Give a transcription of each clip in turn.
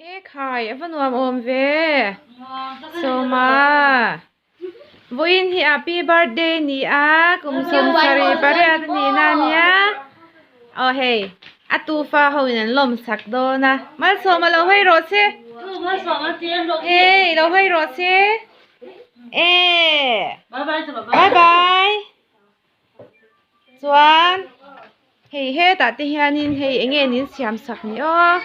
E khai a va nuam awm ve Sawma vawiin hi a pi birthday ni a kum 78 a nihna a nia aw hei a tufa ho in an lawm sak dawn a Malsawma lo hawi rawh se hei lo hawi rawh se e bye bye chuan hei hetah te hianin hei eng nge nin siam sak ni aw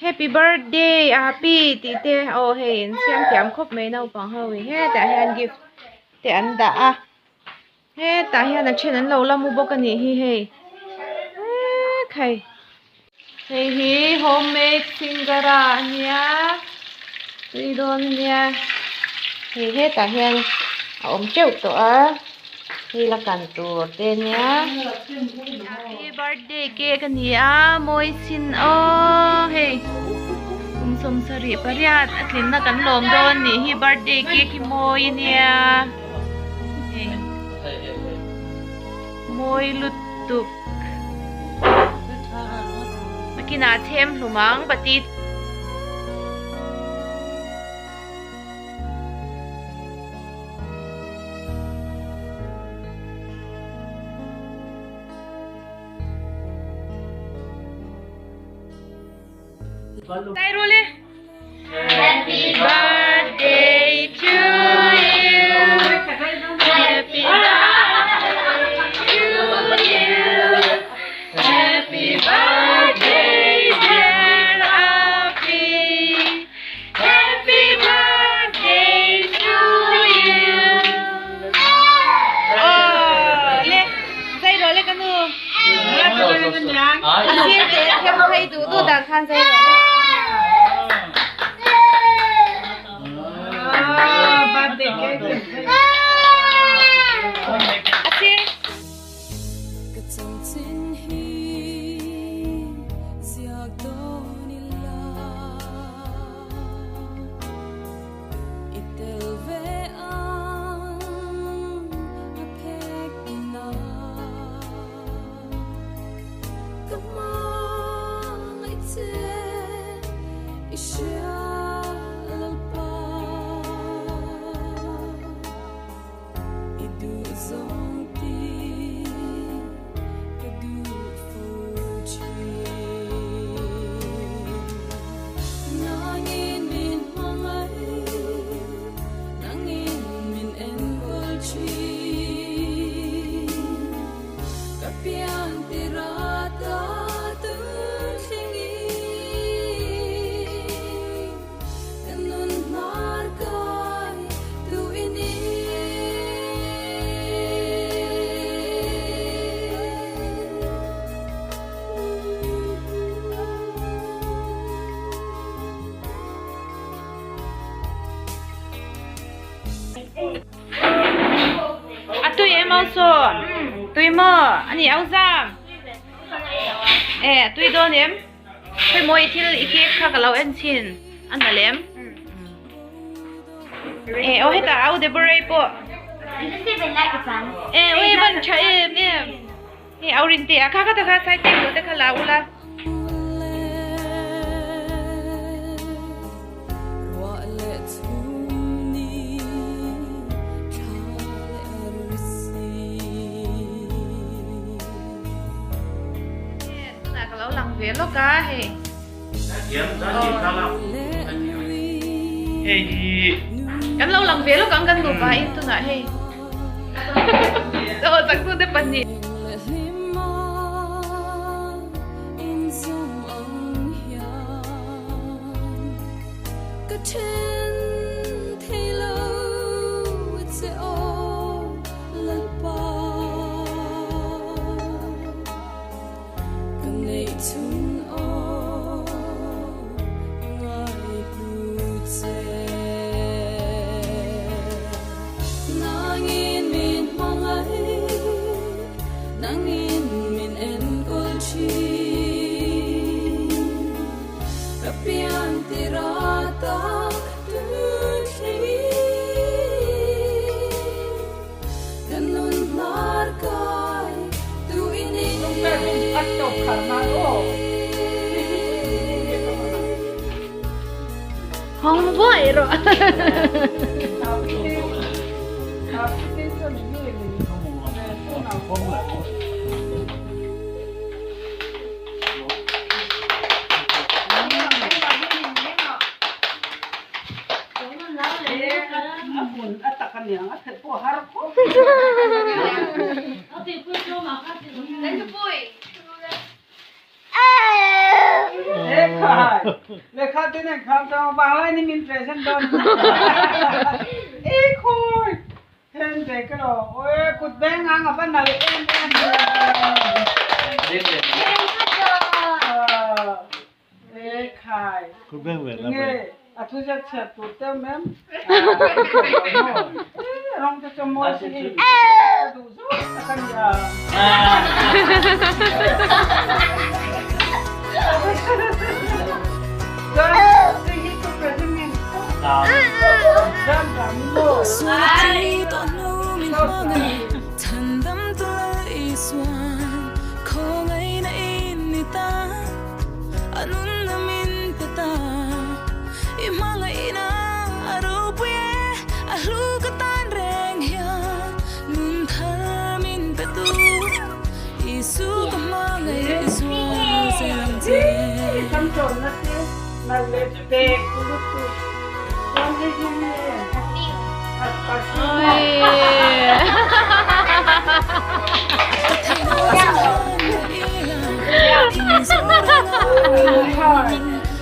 happy birthday api tih te aw hei an siam thiam khawp mai naupang ho in hetah hian gift te an dah a hetah hian a then an lo la mu bawk a nih hi hei ekhai hei hi homemade singara a nia tui dawn a nia hei hetah hian a awm teuh tawh a hei la kan tur te a nia happy birthday cake a ni a mawi sin aw hei kum 78 a tlinna kan lawm dawn nih hi birthday cake hi mawi a nia hei mawi lutuk. Nakinah chhem hlum ang pati. Zai ru le. Happy birthday to you. Happy birthday to you. Happy birthday dear Api. Happy birthday to you. Oh, le zai rawh le ka nu. A sir te them phei duh duh dan khan zai rawh le. A sir. A tui em au sawn? Tui maw? A ni au zam? E, a tui dawn em? Khawi maw i thil i cake kha ka lo en chhin a nalh em? E, aw hetah au Deborah-i pawh. E, ui van tha em em. Hei au rin te a kha kha ta kha side table te kha la ula. Tunah ka lo lang ve lawk a hei. Kan lo lang ve lawk ang kan nupa in tunah hei. Aw changtu te pahnih.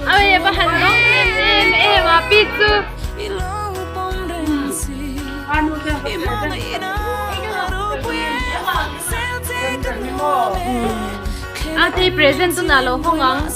Oi va han rawng em em em a pi chu. A te present tu na lo hawng ang.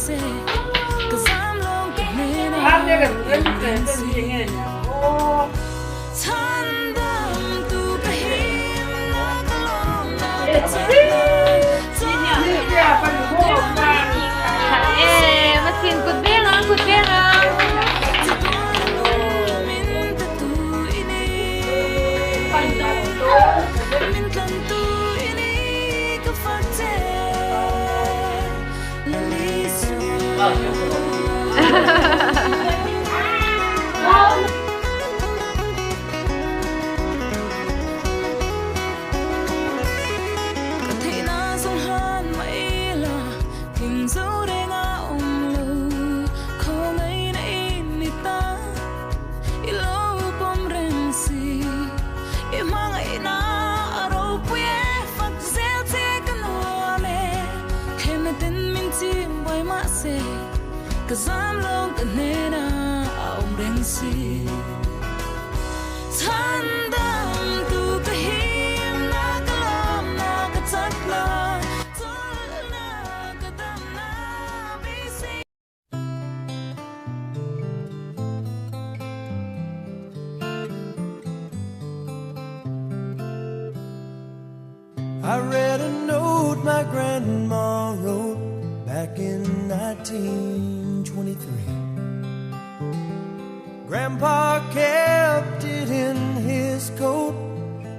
I read a note my grandma wrote back in 1923. Grandpa kept it in his coat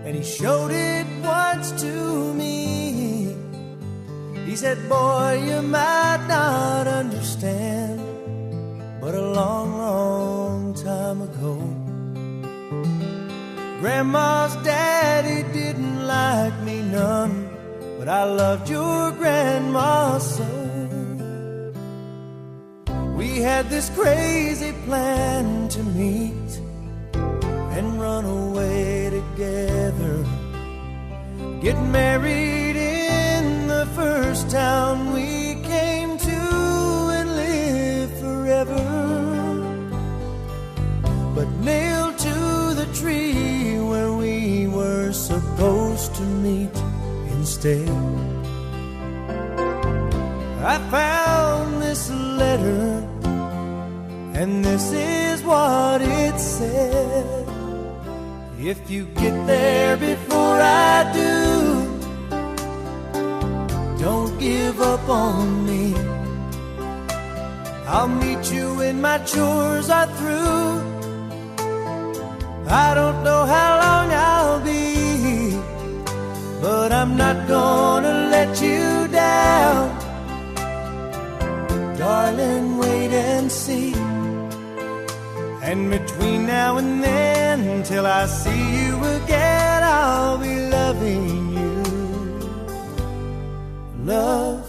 and he showed it once to me. He said, Boy, you might not understand, but a long, long time ago, Grandma's daddy didn't like me none, but I loved your grandma so. We had this crazy plan to meet and run away together. Get married in the first town we came to and live forever. But nailed to the tree where we were supposed to meet instead. I found this letter, and this is what it said. If you get there before I do, don't give up on me. I'll meet you when my chores are through. I don't know how long I'll be, but I'm not gonna let you down. Darling, wait and see. And between now and then, till I see you again, I'll be loving you. Love.